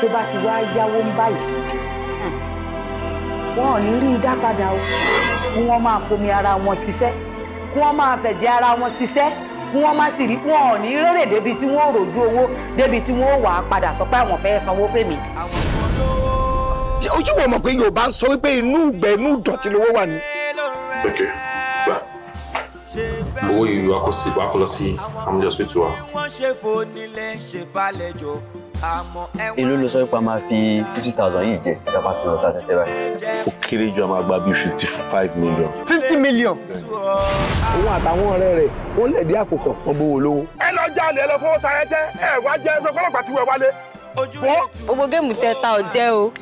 Tó bá ti wá yáwó ń báyìí, wọn ò ní rí i dá padà o. Kí wọ́n máa fomi ara wọn ṣiṣẹ́, kí wọ́n máa fẹ̀jẹ̀ ara wọn ṣiṣẹ́, kí wọ́n má sì rí wọn ò ní rérè débi tí wọ́n ò rojú owó débi tí wọ́n ò wà á padà sọ pé àwọn fẹ́ sanwó fèmí. Ojú wo mọ̀ pé Yorùbá ń sọ wípé inú ìgbẹ́ inú ìdọ̀tí lówó wà ní. Ok, gbà. Owó yìí wà kó sí wà kó lọ sí family hospital wa. Èló ló sọ pé a máa fi 50,000 yìí jẹ tá a bá fi lọ ta tẹ́tẹ́ báyìí? Ó kéré jù a máa gba bíi 55 million. 50 million. Òun àtàwọn ọ̀rẹ́ rẹ̀ wọ́n lè dí àpò pọ̀ wọ́n bówó lówó. Ẹ lọ jalè, ẹ lọ fọwọ́ ta ẹ tẹ́, ẹ wá jẹ́ ẹ sọ fọlọ́pàá tí wọ́n wálé. Gbogbo géèmù tẹ́ta ọ̀jẹ́ o,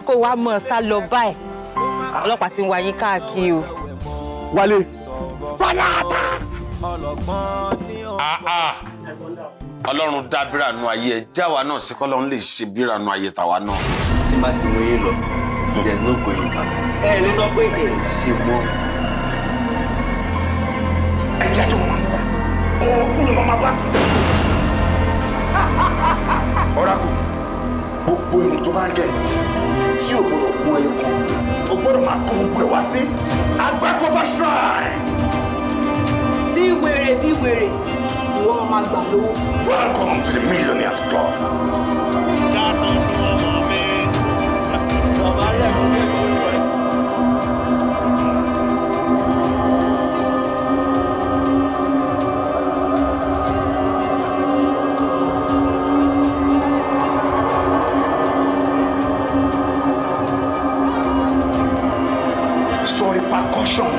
kó wàá mọ̀ sá lọ báyìí. Ọlọ́pàá ti ń wá yín káàkiri o. Wálé. Wálé. Ọlọ́run dá bírànú ayé ẹ jáwa náà sí kọ́lọ́run lè ṣe bírànú ayé tàwa náà. Tí bá ti mú yín lọ, there is no going back. Ẹ lè sọ pé ẹ ṣe mọ́. Ẹ jẹ́ tí wọ́n máa ń wá, òkú ló máa bá sùn. Ọ̀ràkù, gbogbo irun tó bá ń gẹ̀ tí ò gbọ́dọ̀ kún ẹyọ kan, o gbọ́dọ̀ máa kó gbogbo ẹ̀ wá sí Agbákọ́bá shrine. Bí wèrè bí wèrè, ìwọ máa gbà lówó. Welcome to the Millionaires Club. Sorry, percussion